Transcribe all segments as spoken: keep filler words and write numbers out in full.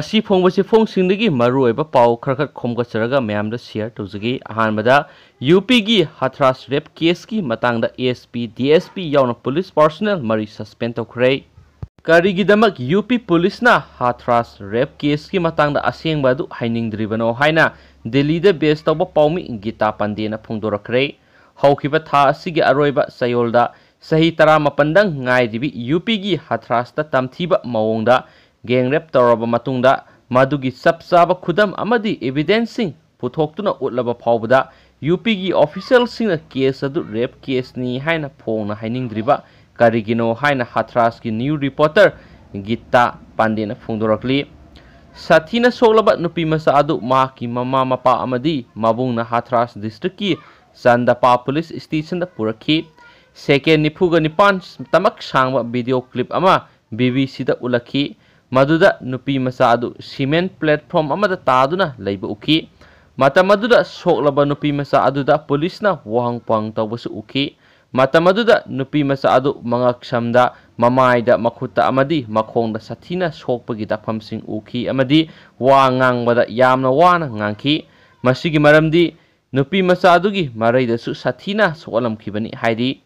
ꯁꯤ ꯐꯣꯡꯕꯁꯤ ꯐꯣꯡꯁꯤꯡꯗꯒꯤ ꯃꯔꯨꯑꯣꯏꯕ ꯄꯥꯎ ꯈꯔ ꯈꯛ ꯈꯣꯝꯒꯠꯆꯔꯒ ꯃꯌꯥꯝꯗ ꯁꯤꯌꯔ ꯇꯧꯖꯒꯦ꯫ ꯑꯍꯥꯟꯕꯗ, ꯌꯨ ꯄꯤꯒꯤ ꯍꯊ꯭ꯔꯥꯁ ꯔꯦꯞ ꯀꯦꯁꯀꯤ ꯃꯇꯥꯡꯗ S P, D S P ꯌꯥꯎꯅ ꯄꯨꯂꯤꯁ ꯄꯥꯔꯁꯣꯅꯦꯜ ꯃꯔꯤ ꯁꯁꯄꯦꯟ ꯇꯧꯈ꯭ꯔꯦ꯫ ꯀꯔꯤꯒꯤꯗꯃꯛ ꯌꯨ ꯄꯤ ꯄꯨꯂꯤꯁꯅ ꯍꯊ꯭ꯔꯥꯁ ꯔꯦꯞ ꯀꯦꯁꯀꯤ ꯃꯇꯥꯡꯗ ꯑꯁꯦꯡꯕ ꯑꯗꯨ ꯍꯥꯏꯅꯤꯡꯗ꯭ꯔꯤꯕꯅꯣ ꯍꯥꯏꯅ ꯗꯤꯜꯂꯤꯗ ꯕꯦꯁ ꯇꯧꯕ ꯄꯥꯎꯃꯤ ꯒꯤꯇꯥ ꯄꯥꯟꯗꯦꯅ ꯐꯣꯡꯗꯣꯔꯛꯈ꯭ꯔꯦ꯫ ꯍꯧꯈꯤꯕ ꯊꯥ ꯑꯁꯤꯒꯤ ꯑꯔꯣꯏꯕ ꯆꯌꯣꯜꯗ ꯆꯍꯤ ꯇꯔꯥꯃꯥꯄꯟꯗꯪ ꯉꯥꯏꯔꯤꯕꯤ ꯌꯨ ꯄꯤꯒꯤ ꯍꯊ꯭ꯔꯥꯁꯇ ꯇꯝꯊꯤꯕ ꯃꯑꯣꯡꯗ ꯒꯦꯡ ꯔꯦꯞ ꯇꯧꯔꯕ ꯃꯇꯨꯡꯗ ꯃꯗꯨꯒꯤ ꯆꯞ ꯆꯥꯕ ꯈꯨꯗꯝ ꯑꯃꯗꯤ ꯏꯕꯤꯗꯦꯟꯁꯁꯤꯡ ꯄꯨꯊꯣꯛꯇꯨꯅ ꯎꯠꯂꯕ ꯐꯥꯎꯕꯗ ꯌꯨ ꯄꯤꯒꯤ ꯑꯣꯐꯤꯁꯤꯌꯦꯜꯁꯤꯡꯅ ꯀꯦꯁ ꯑꯗꯨ ꯔꯦꯞ ꯀꯦꯁꯅꯤ ꯍꯥꯏꯅ ꯐꯣꯡꯅ ꯍꯥꯏꯅꯤꯡꯗ꯭ꯔꯤꯕ ꯀꯔꯤꯒꯤꯅꯣ ꯍꯥꯏꯅ ꯍꯊ꯭ꯔꯥꯁꯀꯤ ꯅ꯭ꯌꯨ ꯔꯤꯄꯣꯔꯇꯔ ꯒꯤꯇꯥ ꯄꯥꯟꯗꯦꯅ ꯐꯣꯡꯗꯣꯔꯛꯂꯤ꯫ ꯁꯥꯊꯤꯅ ꯁꯣꯛꯂꯕ ꯅꯨꯄꯤ ꯃꯆꯥ ꯑꯗꯨ ꯃꯍꯥꯛꯀꯤ ꯃꯃꯥ ꯃꯄꯥ ꯑꯃꯗꯤ ꯃꯕꯨꯡꯅ ꯍꯊ꯭ꯔꯥꯁ ꯗꯤꯁꯇ꯭ꯔꯤꯛꯀꯤ ꯆꯟꯗꯄꯥ ꯄꯨꯂꯤꯁ ꯁ꯭ꯇꯦꯁꯟꯗ ꯄꯨꯔꯛꯈꯤ꯫ ꯁꯦꯀꯦꯟ ꯅꯤꯐꯨꯒ ꯅꯤꯄꯥꯟ ꯇꯃꯛ ꯁꯥꯡꯕ ꯚꯤꯗꯤꯑꯣ ꯀ꯭ꯂꯤꯞ ꯑꯃ ꯕꯤ ꯕꯤ ꯁꯤꯗ ꯎꯠꯂꯛꯈꯤ꯫ ꯃꯗꯨꯗ ꯅꯨꯄꯤ ꯃꯆꯥ ꯑꯗꯨ ꯁꯤꯃꯦꯟ ꯄ꯭ꯂꯦꯠꯐꯣꯝ ꯑꯃꯗ ꯇꯥꯗꯨꯅ ꯂꯩꯕ ꯎꯈꯤ꯫ ꯃꯇꯝ ꯑꯗꯨꯗ ꯁꯣꯛꯂꯕ ꯅꯨꯄꯤ ꯃꯆꯥ ꯑꯗꯨꯗ ꯄꯨꯂꯤꯁꯅ ꯋꯥꯍꯪ ꯄꯥꯎꯍꯪ ꯇꯧꯕꯁꯨ ꯎꯈꯤ꯫ ꯃꯇꯝ ꯑꯗꯨꯗ ꯅꯨꯄꯤ ꯃꯆꯥ ꯑꯗꯨ ꯃꯉꯛꯁꯝꯗ, ꯃꯃꯥꯏꯗ, ꯃꯈꯨꯠꯇ ꯑꯃꯗꯤ ꯃꯈꯣꯡꯗ ꯁꯥꯊꯤꯅ ꯁꯣꯛꯄꯒꯤ ꯗꯥꯛꯐꯝꯁꯤꯡ ꯎꯈꯤ ꯑꯃꯗꯤ ꯋꯥ ꯉꯥꯡꯕꯗ ꯌꯥꯝꯅ ꯋꯥꯅ ꯉꯥꯡꯈꯤ꯫ ꯃꯁꯤꯒꯤ ꯃꯔꯝꯗꯤ ꯅꯨꯄꯤ ꯃꯆꯥ ꯑꯗꯨꯒꯤ ꯃꯔꯩꯗꯁꯨ ꯁꯥꯊꯤꯅ ꯁꯣꯛꯍꯜꯂꯝꯈꯤꯕꯅꯤ ꯍꯥꯏꯔꯤ꯫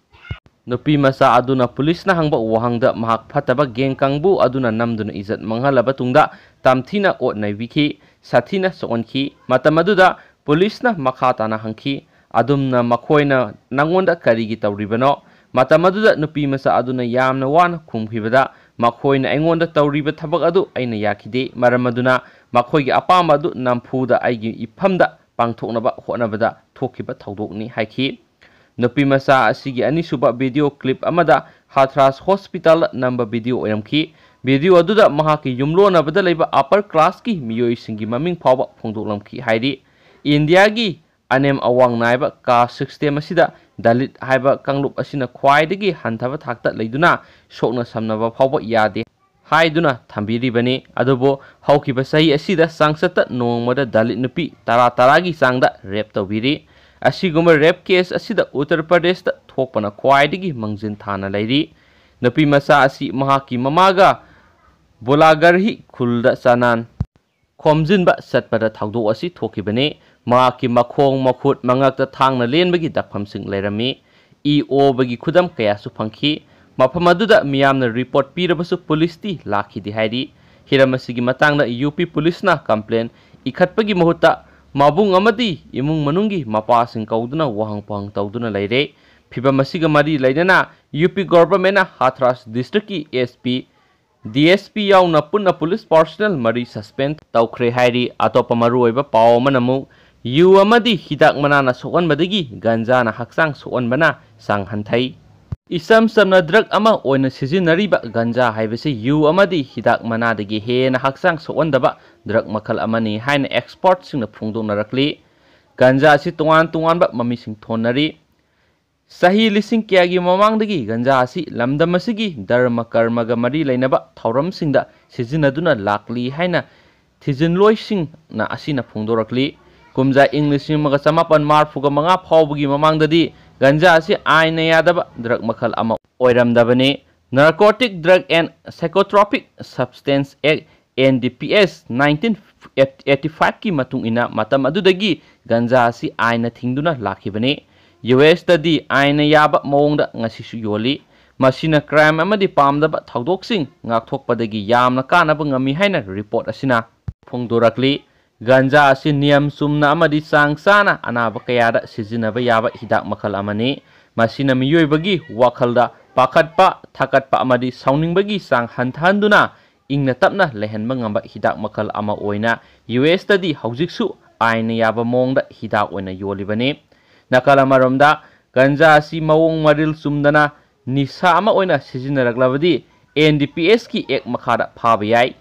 ꯅꯨꯄꯤ ꯃꯆꯥ ꯑꯗꯨꯅ ꯄꯨꯂꯤꯁꯅ ꯍꯪꯕ ꯋꯥꯍꯪꯗ ꯃꯍꯥꯛ ꯐꯠꯇꯕ ꯒꯦꯡ ꯀꯥꯡꯕꯨ ꯑꯗꯨꯅ ꯅꯝꯗꯨꯅ ꯏꯖꯠ ꯃꯥꯡꯍꯜꯂꯕ ꯇꯨꯡꯗ ꯇꯝꯊꯤꯅ ꯑꯣꯠ ꯅꯩꯕꯤꯈꯤ, ꯁꯥꯊꯤꯅ ꯁꯣꯛꯍꯟꯈꯤ꯫ ꯃꯇꯝ ꯑꯗꯨꯗ ꯄꯨꯂꯤꯁꯅ ꯃꯈꯥ ꯇꯥꯅ ꯍꯪꯈꯤ, "ꯑꯗꯨꯝꯅ ꯃꯈꯣꯏꯅ ꯅꯪꯉꯣꯟꯗ ꯀꯔꯤꯒꯤ ꯇꯧꯔꯤꯕꯅꯣ?" ꯃꯇꯝ ꯑꯗꯨꯗ ꯅꯨꯄꯤ ꯃꯆꯥ ꯑꯗꯨꯅ ꯌꯥꯝꯅ ꯋꯥꯅ ꯈꯨꯝꯈꯤꯕꯗ, "ꯃꯈꯣꯏꯅ ꯑꯩꯉꯣꯟꯗ ꯇꯧꯔꯤꯕ ꯊꯕꯛ ꯑꯗꯨ ꯑꯩꯅ ꯌꯥꯈꯤꯗꯦ, ꯃꯔꯝ ꯑꯗꯨꯅ ꯃꯈꯣꯏꯒꯤ ꯑꯄꯥꯝꯕ ꯑꯗꯨ ꯅꯝꯐꯨꯗ ꯑꯩꯒꯤ ꯏꯐꯝꯗ ꯄꯥꯡꯊꯣꯛꯅꯕ ꯍꯣꯠꯅꯕꯗ ꯊꯣꯛꯈꯤꯕ ꯊꯧꯗꯣꯛꯅꯤ" ꯍꯥꯏꯈꯤ꯫ ꯅꯨꯄꯤ ꯃꯆꯥ ꯑꯁꯤꯒꯤ ꯑꯅꯤꯁꯨꯕ ꯚꯤꯗꯤꯑꯣ ꯀ꯭ꯂꯤꯞ ꯑꯃꯗ ꯍꯥꯊ꯭ꯔꯥꯁ ꯍꯣꯁꯄꯤꯇꯥꯜꯗ ꯅꯝꯕ ꯚꯤꯗꯤꯑꯣ ꯑꯣꯏꯔꯝꯈꯤ꯫ ꯚꯤꯗꯤꯑꯣ ꯑꯗꯨꯗ ꯃꯍꯥꯛꯀꯤ ꯌꯨꯝꯂꯣꯟꯅꯕꯗ ꯂꯩꯕ ꯑꯄꯔ ꯀ꯭ꯂꯥꯁꯀꯤ ꯃꯤꯑꯣꯏꯁꯤꯡꯒꯤ ꯃꯃꯤꯡ ꯐꯥꯎꯕ ꯐꯣꯡꯗꯣꯛꯂꯝꯈꯤ ꯍꯥꯏꯔꯤ꯫ ꯏꯟꯗꯤꯌꯥꯒꯤ ꯑꯅꯦꯝ ꯑꯋꯥꯡ ꯅꯥꯏꯕ ꯀꯥꯁ ꯁꯤꯁꯇꯦꯝ ꯑꯁꯤꯗ ꯗꯂꯤꯠ ꯍꯥꯏꯕ ꯀꯥꯡꯂꯨꯞ ꯑꯁꯤꯅ ꯈ꯭ꯋꯥꯏꯗꯒꯤ ꯍꯟꯊꯕ ꯊꯥꯛꯇ ꯂꯩꯗꯨꯅ ꯁꯣꯛꯅ ꯁꯝꯅꯕ ꯐꯥꯎꯕ ꯌꯥꯗꯦ ꯍꯥꯏꯗꯨꯅ ꯊꯝꯕꯤꯔꯤꯕꯅꯤ꯫ ꯑꯗꯨꯕꯨ ꯍꯧꯈꯤꯕ ꯆꯍꯤ ꯑꯁꯤꯗ ꯆꯥꯡꯆꯠꯇ ꯅꯣꯡꯃꯗ ꯗꯂꯤꯠ ꯅꯨꯄꯤ ꯇꯔꯥ ꯇꯔꯥꯒꯤ ꯆꯥꯡꯗ ꯔꯦꯞ ꯇꯧꯕꯤꯔꯤ꯫ ꯑꯁꯤꯒꯨꯝꯕ ꯔꯦꯞ ꯀꯦꯁ ꯑꯁꯤꯗ ꯎꯠꯇꯔ ꯄ꯭ꯔꯗꯦꯁꯇ ꯊꯣꯛꯄꯅ ꯈ꯭ꯋꯥꯏꯗꯒꯤ ꯃꯥꯡꯖꯤꯟ ꯊꯥꯅ ꯂꯩꯔꯤ꯫ ꯅꯨꯄꯤ ꯃꯆꯥ ꯑꯁꯤ ꯃꯍꯥꯛꯀꯤ ꯃꯃꯥꯒ ꯕꯣꯂꯥꯒꯔꯍꯤ ꯈꯨꯜꯗ ꯆꯅꯥꯟ ꯈꯣꯝꯖꯤꯟꯕ ꯆꯠꯄꯗ ꯊꯧꯗꯣꯛ ꯑꯁꯤ ꯊꯣꯛꯈꯤꯕꯅꯤ꯫ ꯃꯍꯥꯛꯀꯤ ꯃꯈꯣꯡ, ꯃꯈꯨꯠ, ꯃꯉꯛꯇ ꯊꯥꯡꯅ ꯂꯦꯟꯕꯒꯤ ꯗꯛꯐꯝꯁꯤꯡ ꯂꯩꯔꯝꯃꯤ꯫ ꯏ ꯑꯣꯕꯒꯤ ꯈꯨꯗꯝ ꯀꯌꯥꯁꯨ ꯐꯪꯈꯤ꯫ ꯃꯐꯝ ꯑꯗꯨꯗ ꯃꯤꯌꯥꯝꯅ ꯔꯤꯄꯣꯔꯠ ꯄꯤꯔꯕꯁꯨ ꯄꯨꯂꯤꯁꯇꯤ ꯂꯥꯛꯈꯤꯗꯦ ꯍꯥꯏꯔꯤ꯫ ꯍꯤꯔꯝ ꯑꯁꯤꯒꯤ ꯃꯇꯥꯡꯗ ꯌꯨ ꯄꯤ ꯄꯨꯂꯤꯁꯅ ꯀꯝꯄ꯭ꯂꯦꯟ ꯏꯈꯠꯄꯒꯤ ꯃꯍꯨꯠꯇ ꯃꯕꯨꯡ ꯑꯃꯗꯤ ꯏꯃꯨꯡ ꯃꯅꯨꯡꯒꯤ ꯃꯄꯥꯁꯤꯡ ꯀꯧꯗꯨꯅ ꯋꯥꯍꯪ ꯄꯥꯎꯍꯪ ꯇꯧꯗꯨꯅ ꯂꯩꯔꯦ꯫ ꯐꯤꯚꯝ ꯑꯁꯤꯒ ꯃꯔꯤ ꯂꯩꯅꯅ ꯌꯨ ꯄꯤ ꯒꯣꯚꯔꯟꯃꯦꯟꯠꯅ ꯍꯥꯊ꯭ꯔꯥꯁ ꯗꯤꯁꯇ꯭ꯔꯤꯛꯀꯤ S P, D S P ꯌꯥꯎꯅ ꯄꯨꯟꯅ ꯄꯨꯂꯤꯁ ꯄꯥꯔꯁꯣꯅꯦꯜ ꯃꯔꯤ ꯁꯁꯄꯦꯟ ꯇꯧꯈ꯭ꯔꯦ ꯍꯥꯏꯔꯤ꯫ ꯑꯇꯣꯞꯄ ꯃꯔꯨꯑꯣꯏꯕ ꯄꯥꯎ ꯑꯃꯅ ꯑꯃꯨꯛ ꯌꯨ ꯑꯃꯗꯤ ꯍꯤꯗꯥꯛ ꯃꯅꯥꯅ ꯁꯣꯛꯍꯟꯕꯗꯒꯤ ꯒꯟꯖꯥꯅ ꯍꯛꯆꯥꯡ ꯁꯣꯛꯍꯟꯕꯅ ꯆꯥꯡ ꯍꯟꯊꯩ꯫ ꯏꯆꯝ ꯆꯝꯅ ꯗ꯭ꯔꯒ ꯑꯃ ꯑꯣꯏꯅ ꯁꯤꯖꯤꯟꯅꯔꯤꯕ ꯒꯟꯖꯥ ꯍꯥꯏꯕꯁꯤ ꯌꯨ ꯑꯃꯗꯤ ꯍꯤꯗꯥꯛ ꯃꯅꯥꯗꯒꯤ ꯍꯦꯟꯅ ꯍꯛꯆꯥꯡ ꯁꯣꯛꯍꯟꯗꯕ ꯗ꯭ꯔꯒ ꯃꯈꯜ ꯑꯃꯅꯤ ꯍꯥꯏꯅ ꯑꯦꯛꯁꯄꯔꯠꯁꯤꯡꯅ ꯐꯣꯡꯗꯣꯛꯅꯔꯛꯂꯤ꯫ ꯒꯟꯖꯥ ꯑꯁꯤ ꯇꯣꯉꯥꯟ ꯇꯣꯉꯥꯟꯕ ꯃꯃꯤꯁꯤꯡ ꯊꯣꯟꯅꯔꯤ꯫ ꯆꯍꯤ ꯂꯤꯁꯤꯡ ꯀꯌꯥꯒꯤ ꯃꯃꯥꯡꯗꯒꯤ ꯒꯟꯖꯥ ꯑꯁꯤ ꯂꯝꯗꯝ ꯑꯁꯤꯒꯤ ꯙꯔꯃ ꯀꯔꯃꯒ ꯃꯔꯤ ꯂꯩꯅꯕ ꯊꯧꯔꯝꯁꯤꯡꯗ ꯁꯤꯖꯤꯟꯅꯗꯨꯅ ꯂꯥꯛꯂꯤ ꯍꯥꯏꯅ ꯊꯤꯖꯤꯟꯂꯣꯏꯁꯤꯡꯅ ꯑꯁꯤꯅ ꯐꯣꯡꯗꯣꯔꯛꯂꯤ꯫ ꯀꯨꯝꯖꯥ ꯏꯪ ꯂꯤꯁꯤꯡ ꯑꯃꯒ ꯆꯃꯥꯄꯟ ꯃꯔꯐꯨꯒ ꯃꯉꯥ ꯐꯥꯎꯕꯒꯤ ꯃꯃꯥꯡꯗꯗꯤ ꯒꯟꯖꯥ ꯑꯁꯤ ꯑꯥꯏꯟꯅ ꯌꯥꯗꯕ ꯗ꯭ꯔꯒ ꯃꯈꯜ ꯑꯃ ꯑꯣꯏꯔꯝꯗꯕꯅꯤ꯫ Narcotic Drug and Psychotropic Substance Act, N D P S, nineteen eighty five ꯀꯤ ꯃꯇꯨꯡ ꯏꯟꯅ ꯃꯇꯝ ꯑꯗꯨꯗꯒꯤ ꯒꯟꯖꯥ ꯑꯁꯤ ꯑꯥꯏꯟꯅ ꯊꯤꯡꯗꯨꯅ ꯂꯥꯛꯈꯤꯕꯅꯤ꯫ ꯌꯨ ꯑꯦꯁꯇꯗꯤ ꯑꯥꯏꯟꯅ ꯌꯥꯕ ꯃꯑꯣꯡꯗ ꯉꯁꯤꯁꯨ ꯌꯣꯜꯂꯤ꯫ ꯃꯁꯤꯅ ꯀ꯭ꯔꯥꯏꯝ ꯑꯃꯗꯤ ꯄꯥꯝꯗꯕ ꯊꯧꯗꯣꯛꯁꯤꯡ ꯉꯥꯛꯊꯣꯛꯄꯗꯒꯤ ꯌꯥꯝꯅ ꯀꯥꯟꯅꯕ ꯉꯝꯃꯤ ꯍꯥꯏꯅ ꯔꯤꯄꯣꯔꯠ ꯑꯁꯤꯅ ꯐꯣꯡꯗꯣꯔꯛꯂꯤ꯫ ꯒꯟꯖꯥ ꯑꯁꯤ ꯅꯤꯌꯝ ꯆꯨꯝꯅ ꯑꯃꯗꯤ ꯆꯥꯡ ꯆꯥꯅ ꯑꯅꯥꯕ ꯀꯌꯥꯗ ꯁꯤꯖꯤꯟꯅꯕ ꯌꯥꯕ ꯍꯤꯗꯥꯛ ꯃꯈꯜ ꯑꯃꯅꯤ꯫ ꯃꯁꯤꯅ ꯃꯤꯑꯣꯏꯕꯒꯤ ꯋꯥꯈꯜꯗ ꯄꯥꯈꯠꯄ, ꯊꯥꯀꯠꯄ ꯑꯃꯗꯤ ꯁꯥꯎꯅꯤꯡꯕꯒꯤ ꯆꯥꯡ ꯍꯟꯊꯍꯟꯗꯨꯅ ꯏꯪꯅ ꯇꯞꯅ ꯂꯩꯍꯟꯕ ꯉꯝꯕ ꯍꯤꯗꯥꯛ ꯃꯈꯜ ꯑꯃ ꯑꯣꯏꯅ ꯌꯨ ꯑꯦꯁꯇꯗꯤ ꯍꯧꯖꯤꯛꯁꯨ ꯑꯥꯏꯟꯅ ꯌꯥꯕ ꯃꯑꯣꯡꯗ ꯍꯤꯗꯥꯛ ꯑꯣꯏꯅ ꯌꯣꯜꯂꯤꯕꯅꯤ꯫ ꯅꯥꯀꯜ ꯑꯃꯔꯣꯝꯗ, ꯒꯟꯖꯥ ꯑꯁꯤ ꯃꯑꯣꯡ ꯃꯔꯤꯜ ꯆꯨꯝꯗꯅ ꯅꯤꯁꯥ ꯑꯃ ꯑꯣꯏꯅ ꯁꯤꯖꯤꯟꯅꯔꯛꯂꯕꯗꯤ N D P S ꯀꯤ ꯑꯦꯛ ꯃꯈꯥꯗ ꯐꯥꯕ ꯌꯥꯏ꯫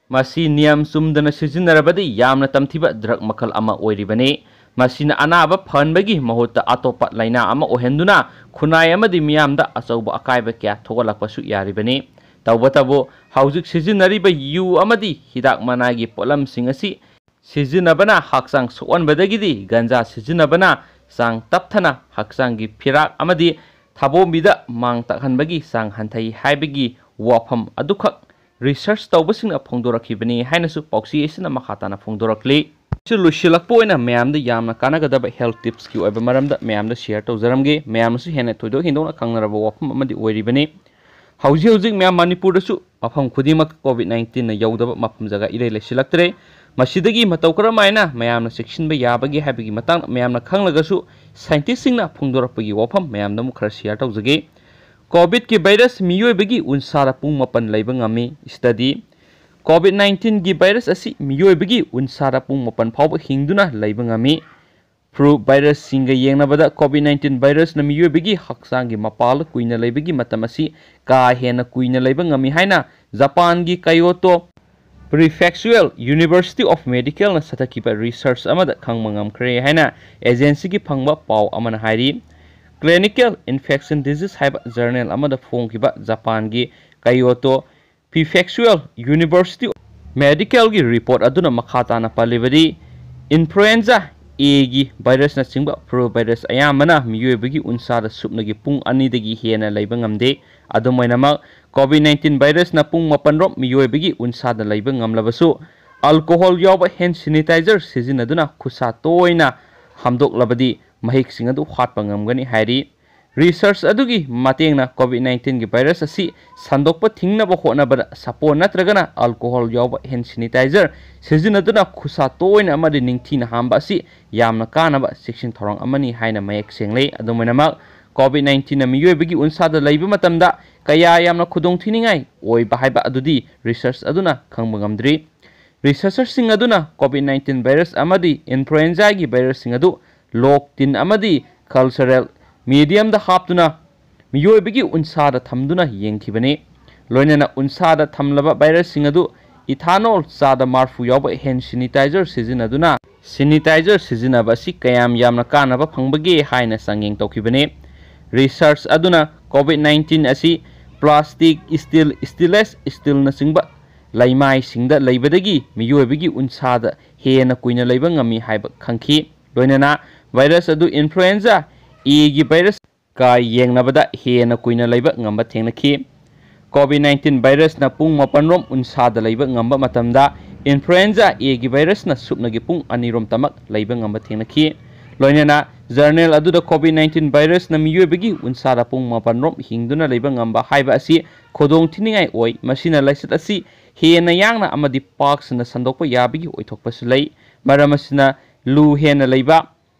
ꯃꯁꯤ ꯅꯤꯌꯝ ꯆꯨꯝꯗꯅ ꯁꯤꯖꯤꯟꯅꯔꯕꯗꯤ ꯌꯥꯝꯅ ꯇꯝꯊꯤꯕ ꯗ꯭ꯔꯒ ꯃꯈꯜ ꯑꯃ ꯑꯣꯏꯔꯤꯕꯅꯤ꯫ ꯃꯁꯤꯅ ꯑꯅꯥꯕ ꯐꯍꯟꯕꯒꯤ ꯃꯍꯨꯠꯇ ꯑꯇꯣꯞꯄ ꯂꯥꯏꯅꯥ ꯑꯃ ꯑꯣꯏꯍꯟꯗꯨꯅ ꯈꯨꯟꯅꯥꯏ ꯑꯃꯗꯤ ꯃꯤꯌꯥꯝꯗ ꯑꯆꯧꯕ ꯑꯀꯥꯏꯕ ꯀꯌꯥ ꯊꯣꯛꯍꯜꯂꯛꯄꯁꯨ ꯌꯥꯔꯤꯕꯅꯤ꯫ ꯇꯧꯕꯇꯕꯨ, ꯍꯧꯖꯤꯛ ꯁꯤꯖꯤꯟꯅꯔꯤꯕ ꯌꯨ ꯑꯃꯗꯤ ꯍꯤꯗꯥꯛ ꯃꯅꯥꯒꯤ ꯄꯣꯠꯂꯝꯁꯤꯡ ꯑꯁꯤ ꯁꯤꯖꯤꯟꯅꯕꯅ ꯍꯛꯆꯥꯡ ꯁꯣꯛꯍꯟꯕꯗꯒꯤꯗꯤ ꯒꯟꯖꯥ ꯁꯤꯖꯤꯟꯅꯕꯅ ꯆꯥꯡ ꯇꯞꯊꯅ ꯍꯛꯆꯥꯡꯒꯤ ꯐꯤꯔꯥꯛ ꯑꯃꯗꯤ ꯊꯥꯕꯣꯝꯕꯤꯗ ꯃꯥꯡ ꯇꯥꯛꯍꯟꯕꯒꯤ ꯆꯥꯡ ꯍꯟꯊꯩ ꯍꯥꯏꯕꯒꯤ ꯋꯥꯐꯝ ꯑꯗꯨꯈꯛ ꯔꯤꯁꯔꯁ ꯇꯧꯕꯁꯤꯡꯅ ꯐꯣꯡꯗꯣꯔꯛꯈꯤꯕꯅꯤ ꯍꯥꯏꯅꯁꯨ ꯄꯥꯎꯆꯦ ꯑꯁꯤꯅ ꯃꯈꯥ ꯇꯥꯅ ꯐꯣꯡꯗꯣꯔꯛꯂꯤ꯫ ꯁꯤ ꯂꯣꯏꯁꯤꯜꯂꯛꯄ ꯑꯣꯏꯅ ꯃꯌꯥꯝꯗ ꯌꯥꯝꯅ ꯀꯥꯟꯅꯒꯗꯕ health tips ꯀꯤ ꯑꯣꯏꯕ ꯃꯔꯝꯗ ꯃꯌꯥꯝꯗ share ꯇꯧꯖꯔꯝꯒꯦ꯫ ꯃꯌꯥꯝꯅꯁꯨ ꯍꯦꯟꯅ ꯊꯣꯏꯗꯣꯛ ꯍꯦꯟꯗꯣꯛꯅ ꯈꯪꯅꯔꯕ ꯋꯥꯐꯝ ꯑꯃꯗꯤ ꯑꯣꯏꯔꯤꯕꯅꯤ꯫ ꯍꯧꯖꯤꯛ ꯍꯧꯖꯤꯛ ꯃꯌꯥꯝ ꯃꯅꯤꯄꯨꯔꯗꯁꯨ ꯃꯐꯝ ꯈꯨꯗꯤꯡꯃꯛ COVID nineteen ꯅ ꯌꯧꯗꯕ ꯃꯐꯝ ꯖꯒꯥ ꯏꯔꯩ ꯂꯩꯁꯤꯜꯂꯛꯇ꯭ꯔꯦ꯫ ꯃꯁꯤꯗꯒꯤ ꯃꯇꯧ ꯀꯔꯝ ꯍꯥꯏꯅ ꯃꯌꯥꯝꯅ ꯆꯦꯛꯁꯤꯟꯕ ꯌꯥꯕꯒꯦ ꯍꯥꯏꯕꯒꯤ ꯃꯇꯥꯡꯗ ꯃꯌꯥꯝꯅ ꯈꯪꯂꯒꯁꯨ scientist ꯁꯤꯡꯅ ꯐꯣꯡꯗꯣꯔꯛꯄꯒꯤ ꯋꯥꯐꯝ ꯃꯌꯥꯝꯗ ꯑꯃꯨꯛ ꯈꯔ share ꯇꯧꯖꯒꯦ꯫ COVID ꯀꯤ virus ꯃꯤꯑꯣꯏꯕꯒꯤ ꯎꯟꯁꯥꯗ ꯄꯨꯡ ꯃꯥꯄꯟ ꯂꯩꯕ ꯉꯝꯃꯤ꯫ Study: COVID nineteen ꯒꯤ virus ꯑꯁꯤ ꯃꯤꯑꯣꯏꯕꯒꯤ ꯎꯟꯁꯥꯗ ꯄꯨꯡ ꯃꯥꯄꯟ ꯐꯥꯎꯕ ꯍꯤꯡꯗꯨꯅ ꯂꯩꯕ ꯉꯝꯃꯤ꯫ Flu virus ꯁꯤꯡꯒ ꯌꯦꯡꯅꯕꯗ COVID nineteen virus ꯅ ꯃꯤꯑꯣꯏꯕꯒꯤ ꯍꯛꯆꯥꯡꯒꯤ ꯃꯄꯥꯜꯗ ꯀꯨꯏꯅ ꯂꯩꯕꯒꯤ ꯃꯇꯝ ꯑꯁꯤ ꯀꯥ ꯍꯦꯟꯅ ꯀꯨꯏꯅ ꯂꯩꯕ ꯉꯝꯃꯤ ꯍꯥꯏꯅ ꯖꯄꯥꯟꯒꯤ Kyoto Prefectural University of Medical ꯅ ꯆꯠꯊꯈꯤꯕ research ꯑꯃꯗ ꯈꯪꯕ ꯉꯝꯈ꯭ꯔꯦ ꯍꯥꯏꯅ agency ꯒꯤ ꯐꯪꯕ ꯄꯥꯎ ꯑꯃꯅ ꯍꯥꯏꯔꯤ꯫ Clinical Infection Disease ꯍꯥꯏꯕ journal ꯑꯃꯗ ꯐꯣꯡꯈꯤꯕ ꯖꯄꯥꯟꯒꯤ Kyoto Prefectural University Medical ꯒꯤ report ꯑꯗꯨꯅ ꯃꯈꯥ ꯇꯥꯅ ꯄꯜꯂꯤꯕꯗꯤ, influenza A ꯒꯤ virus ꯅꯆꯤꯡꯕ flu virus ꯑꯌꯥꯝꯕꯅ ꯃꯤꯑꯣꯏꯕꯒꯤ ꯎꯟꯁꯥꯗ ꯁꯨꯞꯅꯒꯤ ꯄꯨꯡ ꯑꯅꯤꯗꯒꯤ ꯍꯦꯟꯅ ꯂꯩꯕ ꯉꯝꯗꯦ꯫ ꯑꯗꯨꯝ ꯑꯣꯏꯅꯃꯛ, COVID nineteen virus ꯅ ꯄꯨꯡ ꯃꯥꯄꯟ ꯔꯣꯝ ꯃꯤꯑꯣꯏꯕꯒꯤ ꯎꯟꯁꯥꯗ ꯂꯩꯕ ꯉꯝꯂꯕꯁꯨ, alcohol ꯌꯥꯎꯕ hand sanitizer ꯁꯤꯖꯤꯟꯅꯗꯨꯅ ꯈꯨꯠꯁꯥ ꯇꯣꯏꯅ ꯍꯥꯝꯗꯣꯛꯂꯕꯗꯤ ꯃꯍꯤꯛꯁꯤꯡ ꯑꯗꯨ ꯍꯥꯠꯄ ꯉꯝꯒꯅꯤ ꯍꯥꯏꯔꯤ꯫ Research ꯑꯗꯨꯒꯤ ꯃꯇꯦꯡꯅ COVID nineteen ꯒꯤ virus ꯑꯁꯤ ꯁꯟꯗꯣꯛꯄ ꯊꯤꯡꯅꯕ ꯍꯣꯠꯅꯕꯗ ꯁꯥꯄꯣꯟ ꯅꯠꯇ꯭ꯔꯒꯅ alcohol ꯌꯥꯎꯕ hand sanitizer ꯁꯤꯖꯤꯟꯅꯗꯨꯅ ꯈꯨꯠꯁꯥ ꯇꯣꯏꯅ ꯑꯃꯗꯤ ꯅꯤꯡꯊꯤꯅ ꯍꯥꯝꯕ ꯑꯁꯤ ꯌꯥꯝꯅ ꯀꯥꯟꯅꯕ ꯆꯦꯛꯁꯤꯟ ꯊꯧꯔꯥꯡ ꯑꯃꯅꯤ ꯍꯥꯏꯅ ꯃꯌꯦꯛ ꯁꯦꯡꯂꯦ꯫ ꯑꯗꯨꯝ ꯑꯣꯏꯅꯃꯛ, COVID nineteen ꯅ ꯃꯤꯑꯣꯏꯕꯒꯤ ꯎꯟꯁꯥꯗ ꯂꯩꯕ ꯃꯇꯝꯗ ꯀꯌꯥ ꯌꯥꯝꯅ ꯈꯨꯗꯣꯡꯊꯤꯅꯤꯡꯉꯥꯏ ꯑꯣꯏꯕ ꯍꯥꯏꯕ ꯑꯗꯨꯗꯤ research ꯑꯗꯨꯅ ꯈꯪꯕ ꯉꯝꯗ꯭ꯔꯤ꯫ Researcher ꯁꯤꯡ ꯑꯗꯨꯅ COVID nineteen virus ꯑꯃꯗꯤ influenza ꯒꯤ virus ꯁꯤꯡ ꯑꯗꯨ ꯂꯣꯛ ꯇꯤꯟ ꯑꯃꯗꯤ cultural medium ꯗ ꯍꯥꯞꯇꯨꯅ ꯃꯤꯑꯣꯏꯕꯒꯤ ꯎꯟꯁꯥꯗ ꯊꯝꯗꯨꯅ ꯌꯦꯡꯈꯤꯕꯅꯤ꯫ ꯂꯣꯏꯅꯅ ꯎꯟꯁꯥꯗ ꯊꯝꯂꯕ virus ꯁꯤꯡ ꯑꯗꯨ ethanol ꯆꯥꯗ ꯃꯔꯐꯨ ꯌꯥꯎꯕ hand sanitizer ꯁꯤꯖꯤꯟꯅꯗꯨꯅ sanitizer ꯁꯤꯖꯤꯟꯅꯕ ꯑꯁꯤ ꯀꯌꯥꯝ ꯌꯥꯝꯅ ꯀꯥꯟꯅꯕ ꯐꯪꯕꯒꯦ ꯍꯥꯏꯅ ꯆꯥꯡꯌꯦꯡ ꯇꯧꯈꯤꯕꯅꯤ꯫ Research ꯑꯗꯨꯅ COVID nineteen ꯑꯁꯤ plastic, steel, stainless steel ꯅꯆꯤꯡꯕ ꯂꯩꯃꯥꯏꯁꯤꯡꯗ ꯂꯩꯕꯗꯒꯤ ꯃꯤꯑꯣꯏꯕꯒꯤ ꯎꯟꯁꯥꯗ ꯍꯦꯟꯅ ꯀꯨꯏꯅ ꯂꯩꯕ ꯉꯝꯃꯤ ꯍꯥꯏꯕ ꯈꯪꯈꯤ꯫ ꯂꯣꯏꯅꯅ virus ꯑꯗꯨ influenza A ꯒꯤ virus ꯀ ꯌꯦꯡꯅꯕꯗ ꯍꯦꯟꯅ ꯀꯨꯏꯅ ꯂꯩꯕ ꯉꯝꯕ ꯊꯦꯡꯅꯈꯤ꯫ COVID nineteen virusꯅ ꯄꯨꯡ ꯃꯥꯄꯟꯔꯣꯝ ꯎꯟꯁꯥꯗ ꯂꯩꯕ ꯉꯝꯕ ꯃꯇꯝꯗ, influenza Aꯒꯤ virusꯅ ꯁꯨꯞꯅꯒꯤ ꯄꯨꯡ ꯑꯅꯤꯔꯣꯝꯇꯃꯛ ꯂꯩꯕ ꯉꯝꯕ ꯊꯦꯡꯅꯈꯤ꯫ ꯂꯣꯏꯅꯅ journal ꯑꯗꯨꯗ COVID nineteen virusꯅ ꯃꯤꯑꯣꯏꯕꯒꯤ ꯎꯟꯁꯥꯗ ꯄꯨꯡ ꯃꯥꯄꯟꯔꯣꯝ ꯍꯤꯡꯗꯨꯅ ꯂꯩꯕ ꯉꯝꯕ ꯍꯥꯏꯕ ꯑꯁꯤ ꯈꯨꯗꯣꯡ ꯊꯤꯅꯤꯡꯉꯥꯏ ꯑꯣꯏ꯫ ꯃꯁꯤꯅ ꯂꯥꯏꯆꯠ ꯑꯁꯤ ꯍꯦꯟꯅ ꯌꯥꯡꯅ ꯑꯃꯗꯤ ꯄꯥꯛ ꯁꯟꯅ ꯁꯟꯗꯣꯛꯄ ꯌꯥꯕꯒꯤ ꯑꯣꯏꯊꯣꯛꯄꯁꯨ ꯂꯩ꯫ ꯃꯔꯝ ꯑꯁꯤꯅ ꯂꯨ ꯍꯦꯟꯅ ꯂꯩꯕ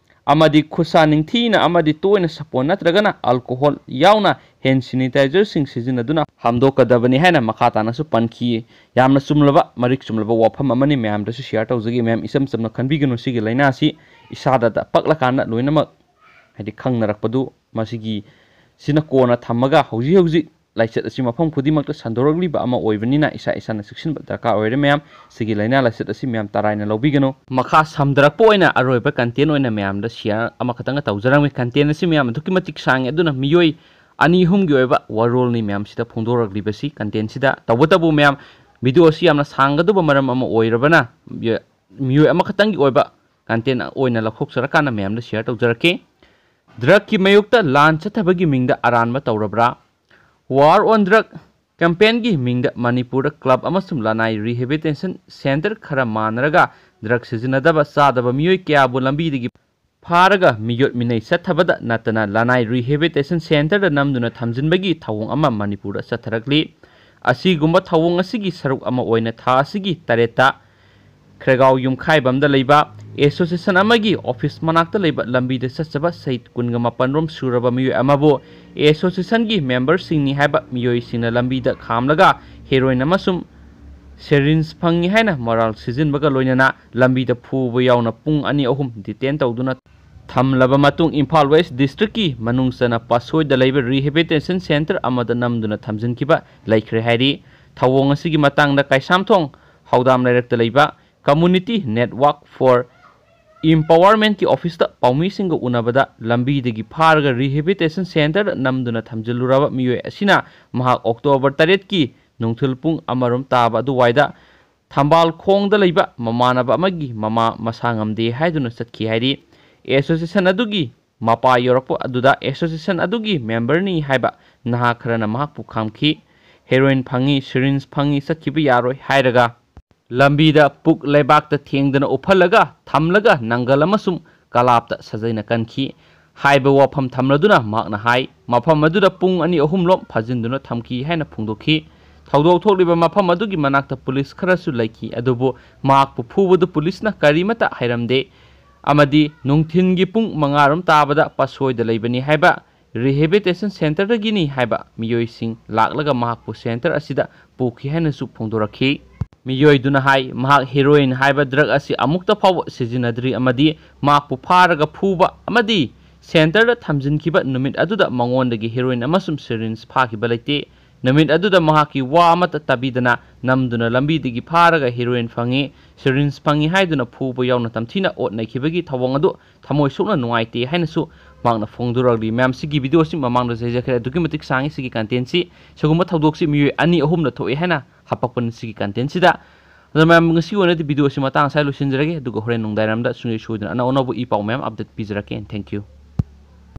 ꯑꯃꯗꯤ ꯈꯨꯠꯁꯥ ꯅꯤꯡꯊꯤꯅ ꯑꯃꯗꯤ ꯇꯣꯏꯅ ꯁꯥꯄꯣꯟ ꯅꯠꯇ꯭ꯔꯒꯅ alcohol ꯌꯥꯎꯅ hand sanitizerꯁꯤꯡ ꯁꯤꯖꯤꯟꯅꯗꯨꯅ ꯍꯥꯝꯗꯣꯛꯀꯗꯕꯅꯤ ꯍꯥꯏꯅ ꯃꯈꯥ ꯇꯥꯅꯁꯨ ꯄꯟꯈꯤ꯫ ꯌꯥꯝꯅ ꯆꯨꯝꯂꯕ, ꯃꯔꯤꯛ ꯆꯨꯝꯂꯕ ꯋꯥꯐꯝ ꯑꯃꯅꯤ꯫ ꯃꯌꯥꯝꯗꯁꯨ share ꯇꯧꯖꯒꯦ꯫ ꯃꯌꯥꯝ ꯏꯆꯝ ꯆꯝꯅ ꯈꯟꯕꯤꯒꯅꯨ꯫ ꯁꯤꯒꯤ ꯂꯥꯏꯅꯥ ꯑꯁꯤ ꯏꯁꯥꯗ ꯄꯛꯂꯀꯥꯟꯗ ꯂꯣꯏꯅꯃꯛ, ꯍꯥꯏꯗꯤ, ꯈꯪꯅꯔꯛꯄꯗꯨ, ꯃꯁꯤꯒꯤ ꯁꯤꯅ ꯀꯣꯟꯅ ꯊꯝꯃꯒ ꯍꯧꯖꯤꯛ ꯍꯧꯖꯤꯛ ꯂꯥꯏꯆꯠ ꯑꯁꯤ ꯃꯐꯝ ꯈꯨꯗꯤꯡꯃꯛꯇ ꯁꯟꯗꯣꯔꯛꯂꯤꯕ ꯑꯃ ꯑꯣꯏꯕꯅꯤꯅ ꯏꯁꯥ ꯏꯁꯥꯅ ꯆꯦꯛꯁꯤꯟꯕ ꯗꯔꯀꯥꯔ ꯑꯣꯏꯔꯦ꯫ ꯃꯌꯥꯝ, ꯁꯤꯒꯤ ꯂꯥꯏꯅꯥ ꯂꯥꯏꯆꯠ ꯑꯁꯤ ꯃꯌꯥꯝ ꯇꯔꯥꯏꯅ ꯂꯧꯕꯤꯒꯅꯨ꯫ ꯃꯈꯥ ꯁꯝꯊꯔꯛꯄ ꯑꯣꯏꯅ ꯑꯔꯣꯏꯕ content ꯑꯣꯏꯅ ꯃꯌꯥꯝꯗ share ꯑꯃꯈꯛꯇꯪꯒ ꯇꯧꯖꯔꯝꯃꯤ꯫ Content ꯑꯁꯤ ꯃꯌꯥꯝ ꯑꯗꯨꯛꯀꯤ ꯃꯇꯤꯛ ꯁꯥꯡꯉꯦ, ꯑꯗꯨꯅ ꯃꯤꯑꯣꯏ ꯑꯅꯤ ꯑꯍꯨꯝꯒꯤ ꯑꯣꯏꯕ ꯋꯥꯔꯣꯜꯅꯤ ꯃꯌꯥꯝꯁꯤꯗ ꯐꯣꯡꯗꯣꯔꯛꯂꯤꯕꯁꯤ꯫ Contentꯁꯤꯗ ꯇꯧꯕꯇꯕꯨ ꯃꯌꯥꯝ, video ꯑꯁꯤ ꯌꯥꯝꯅ ꯁꯥꯡꯒꯗꯧꯕ ꯃꯔꯝ ꯑꯃ ꯑꯣꯏꯔꯕꯅ ꯃꯤꯑꯣꯏ ꯑꯃꯈꯛꯇꯪꯒꯤ ꯑꯣꯏꯕ content ꯑꯣꯏꯅ ꯂꯧꯊꯣꯛꯆꯔꯀꯥꯟꯗ ꯃꯌꯥꯝꯗ share ꯇꯧꯖꯔꯛꯀꯦ꯫ Drugꯀꯤ ꯃꯥꯌꯣꯛꯇ ꯂꯥꯟ ꯆꯠꯊꯕꯒꯤ ꯃꯤꯡꯗ ꯑꯔꯥꯟꯕ ꯇꯧꯔꯕ꯭ꯔꯥ? War on Drug campaignꯒꯤ ꯃꯤꯡꯗ ꯃꯅꯤꯄꯨꯔꯗ club ꯑꯃꯁꯨꯡ ꯂꯅꯥꯏ rehabilitation centre ꯈꯔ ꯃꯥꯟꯅꯔꯒ drug ꯁꯤꯖꯤꯟꯅꯗꯕ ꯆꯥꯗꯕ ꯃꯤꯑꯣꯏ ꯀꯌꯥꯕꯨ ꯂꯝꯕꯤꯗꯒꯤ ꯐꯥꯔꯒ ꯃꯤꯑꯣꯠ ꯃꯤꯅꯩ ꯆꯠꯊꯕꯗ ꯅꯠꯇꯅ ꯂꯅꯥꯏ rehabilitation centreꯗ ꯅꯝꯗꯨꯅ ꯊꯝꯖꯤꯟꯕꯒꯤ ꯊꯧꯑꯣꯡ ꯑꯃ ꯃꯅꯤꯄꯨꯔꯗ ꯆꯠꯊꯔꯛꯂꯤ꯫ ꯑꯁꯤꯒꯨꯝꯕ ꯊꯧꯑꯣꯡ ꯑꯁꯤꯒꯤ ꯁꯔꯨꯛ ꯑꯃ ꯑꯣꯏꯅ ꯊꯥ ꯑꯁꯤꯒꯤ ꯇꯔꯦꯠꯇ ꯈ꯭ꯔꯦꯒꯥꯎ ꯌꯨꯝꯈꯥꯏꯕꯝꯗ ꯂꯩꯕ association ꯑꯃꯒꯤ office ꯃꯅꯥꯛꯇ ꯂꯩꯕ ꯂꯝꯕꯤꯗ ꯆꯠꯆꯕ ꯁꯍꯤꯗ ꯀꯨꯟꯒ ꯃꯥꯄꯟ ꯔꯣꯝ ꯁꯨꯔꯕ ꯃꯤꯑꯣꯏ ꯑꯃꯕꯨ associationꯒꯤ memberꯁꯤꯡꯅꯤ ꯍꯥꯏꯕ ꯃꯤꯑꯣꯏꯁꯤꯡꯅ ꯂꯝꯕꯤꯗ ꯈꯥꯝꯂꯒ heroin ꯑꯃꯁꯨꯡ syringe ꯐꯪꯉꯤ ꯍꯥꯏꯅ ꯃꯔꯥꯜ ꯁꯤꯖꯤꯟꯕꯒ ꯂꯣꯏꯅꯅ ꯂꯝꯕꯤꯗ ꯐꯨꯕ ꯌꯥꯎꯅ ꯄꯨꯡ ꯑꯅꯤ ꯑꯍꯨꯝ detain ꯇꯧꯗꯨꯅ ꯊꯝꯂꯕ ꯃꯇꯨꯡ ꯏꯝꯐꯥꯜ West districtꯀꯤ ꯃꯅꯨꯡ ꯆꯟꯅ ꯄꯥꯠꯁꯣꯏꯗ ꯂꯩꯕ rehabilitation centre ꯑꯃꯗ ꯅꯝꯗꯨꯅ ꯊꯝꯖꯤꯟꯈꯤꯕ ꯂꯩꯈ꯭ꯔꯦ ꯍꯥꯏꯔꯤ꯫ ꯊꯧꯑꯣꯡ ꯑꯁꯤꯒꯤ ꯃꯇꯥꯡꯗ ꯀꯩꯁꯥꯝꯊꯣꯡ ꯍꯧꯗꯥꯝ ꯂꯩꯔꯛꯇ ꯂꯩꯕ Community Network for Empowermentꯀꯤ officeꯇ ꯄꯥꯎꯃꯤꯁꯤꯡꯒ ꯎꯅꯕꯗ ꯂꯝꯕꯤꯗꯒꯤ ꯐꯥꯔꯒ rehabilitation centreꯗ ꯅꯝꯗꯨꯅ ꯊꯝꯖꯤꯜꯂꯨꯔꯕ ꯃꯤꯑꯣꯏ ꯑꯁꯤꯅ ꯃꯍꯥꯛ October ꯇꯔꯦꯠꯀꯤ ꯅꯨꯡꯊꯤꯜ ꯄꯨꯡ ꯑꯃꯔꯣꯝ ꯇꯥꯕ ꯑꯗꯨꯋꯥꯏꯗ ꯊꯝꯕꯥꯜ ꯈꯣꯡꯗ ꯂꯩꯕ ꯃꯃꯥꯟꯅꯕ ꯑꯃꯒꯤ ꯃꯃꯥ ꯃꯁꯥ ꯉꯝꯗꯦ ꯍꯥꯏꯗꯨꯅ ꯆꯠꯈꯤ ꯍꯥꯏꯔꯤ꯫ Association ꯑꯗꯨꯒꯤ ꯃꯄꯥ ꯌꯧꯔꯛꯄ ꯑꯗꯨꯗ association ꯑꯗꯨꯒꯤ memberꯅꯤ ꯍꯥꯏꯕ ꯅꯍꯥ ꯈꯔꯅ ꯃꯍꯥꯛꯄꯨ ꯈꯥꯝꯈꯤ꯫ ꯍꯦꯔꯣꯏꯟ ꯐꯪꯉꯤ, ꯁꯤꯔꯤꯟꯖ ꯐꯪꯉꯤ, ꯆꯠꯈꯤꯕ ꯌꯥꯔꯣꯏ ꯍꯥꯏꯔꯒ ꯂꯝꯕꯤꯗ ꯄꯨꯛ ꯂꯩꯕꯥꯛꯇ ꯊꯦꯡꯗꯅ ꯎꯞꯍꯜꯂꯒ ꯊꯝꯂꯒ ꯅꯪꯒꯜ ꯑꯃꯁꯨꯡ ꯀꯂꯥꯞꯇ ꯁꯥꯖꯩꯅ ꯀꯟꯈꯤ꯫ ꯍꯥꯏꯕ ꯋꯥꯐꯝ ꯊꯝꯂꯗꯨꯅ ꯃꯍꯥꯛꯅ ꯍꯥꯏ, ꯃꯐꯝ ꯑꯗꯨꯗ ꯄꯨꯡ ꯑꯅꯤ ꯑꯍꯨꯝꯂꯣꯝ ꯐꯥꯖꯤꯟꯗꯨꯅ ꯊꯝꯈꯤ ꯍꯥꯏꯅ ꯐꯣꯡꯗꯣꯛꯈꯤ꯫ ꯊꯧꯗꯣꯛ ꯊꯣꯛꯂꯤꯕ ꯃꯐꯝ ꯑꯗꯨꯒꯤ ꯃꯅꯥꯛꯇ ꯄꯨꯂꯤꯁ ꯈꯔꯁꯨ ꯂꯩꯈꯤ, ꯑꯗꯨꯕꯨ ꯃꯍꯥꯛꯄꯨ ꯐꯨꯕꯗꯨ ꯄꯨꯂꯤꯁꯅ ꯀꯔꯤꯃꯠꯇ ꯍꯥꯏꯔꯝꯗꯦ ꯑꯃꯗꯤ ꯅꯨꯡꯊꯤꯟꯒꯤ ꯄꯨꯡ ꯃꯉꯥꯔꯣꯝ ꯇꯥꯕꯗ ꯄꯥꯠꯁꯣꯏꯗ ꯂꯩꯕꯅꯤ ꯍꯥꯏꯕ, ꯔꯤꯍꯦꯕꯤꯂꯤꯇꯦꯁꯟ ꯁꯦꯟꯇꯔꯗꯒꯤꯅꯤ ꯍꯥꯏꯕ ꯃꯤꯑꯣꯏꯁꯤꯡ ꯂꯥꯛꯂꯒ ꯃꯍꯥꯛꯄꯨ ꯁꯦꯟꯇꯔ ꯑꯁꯤꯗ ꯄꯨꯈꯤ ꯍꯥꯏꯅꯁꯨ ꯐꯣꯡꯗꯣꯔꯛꯈꯤ꯫ ꯃꯤꯑꯣꯏꯗꯨꯅ ꯍꯥꯏ, ꯃꯍꯥꯛ ꯍꯦꯔꯣꯏꯟ ꯍꯥꯏꯕ ꯗ꯭ꯔꯒ ꯑꯁꯤ ꯑꯃꯨꯛꯇ ꯐꯥꯎꯕ ꯁꯤꯖꯤꯟꯅꯗ꯭ꯔꯤ ꯑꯃꯗꯤ ꯃꯍꯥꯛꯄꯨ ꯐꯥꯔꯒ ꯐꯨꯕ ꯑꯃꯗꯤ ꯁꯦꯟꯇꯔꯗ ꯊꯝꯖꯤꯟꯈꯤꯕ ꯅꯨꯃꯤꯠ ꯑꯗꯨꯗ ꯃꯉꯣꯟꯗꯒꯤ ꯍꯦꯔꯣꯏꯟ ꯑꯃꯁꯨꯡ ꯁꯤꯔꯤꯟꯖ ꯐꯥꯈꯤꯕ ꯂꯩꯇꯦ꯫ ꯅꯨꯃꯤꯠ ꯑꯗꯨꯗ ꯃꯍꯥꯛꯀꯤ ꯋꯥ ꯑꯃꯠꯇ ꯇꯥꯕꯤꯗꯅ ꯅꯝꯗꯨꯅ ꯂꯝꯕꯤꯗꯒꯤ ꯐꯥꯔꯒ ꯍꯦꯔꯣꯏꯟ ꯐꯪꯉꯤ, ꯁꯤꯔꯤꯟꯖ ꯐꯪꯉꯤ ꯍꯥꯏꯗꯨꯅ ꯐꯨꯕ ꯌꯥꯎꯅ ꯇꯝꯊꯤꯅ ꯑꯣꯠ ꯅꯩꯈꯤꯕꯒꯤ ꯊꯧꯑꯣꯡ ꯑꯗꯨ ꯊꯃꯣꯏ ꯁꯣꯛꯅ ꯅꯨꯡꯉꯥꯏꯇꯦ ꯍꯥꯏꯅꯁꯨ ꯃꯍꯥꯛꯅ ꯐꯣꯡꯗꯣꯔꯛꯂꯤ꯫ ꯃꯌꯥꯝ, ꯁꯤꯒꯤ ꯚꯤꯗꯤꯑꯣ ꯑꯁꯤ ꯃꯃꯥꯡꯗꯁꯨ ꯍꯥꯏꯖꯈ꯭ꯔꯦ, ꯑꯗꯨꯛꯀꯤ ꯃꯇꯤꯛ ꯁꯥꯡꯉꯤ ꯁꯤꯒꯤ ꯀꯟꯇꯦꯟꯁꯤ꯫ ꯁꯤꯒꯨꯝꯕ ꯊꯧꯗꯣꯛꯁꯤ ꯃꯤꯑꯣꯏ ꯑꯅꯤ ꯑꯍꯨꯝꯅ ꯊꯣꯛꯑꯦ ꯍꯥꯏꯅ ꯍꯥꯄꯛꯄꯅꯤ ꯁꯤꯒꯤ ꯀꯟꯇꯦꯟꯁꯤꯗ꯫ ꯑꯗꯣ ꯃꯌꯥꯝ, ꯉꯁꯤꯒꯤ ꯑꯣꯏꯅꯗꯤ ꯚꯤꯗꯤꯑꯣ ꯑꯁꯤ ꯃꯇꯥꯡ ꯑꯁꯥꯏ ꯂꯣꯏꯁꯤꯟꯖꯔꯒꯦ, ꯑꯗꯨꯒ ꯍꯣꯔꯦꯟ ꯅꯨꯡꯗꯥꯡꯋꯥꯏꯔꯝꯗ ꯁꯨꯡꯁꯣꯏ ꯁꯣꯏꯗꯅ ꯑꯅꯧ ꯑꯅꯧꯕ ꯏ ꯄꯥꯎ ꯃꯌꯥꯝ ꯑꯞꯗꯦꯠ ꯄꯤꯖꯔꯛꯀꯦ꯫ Thank you꯫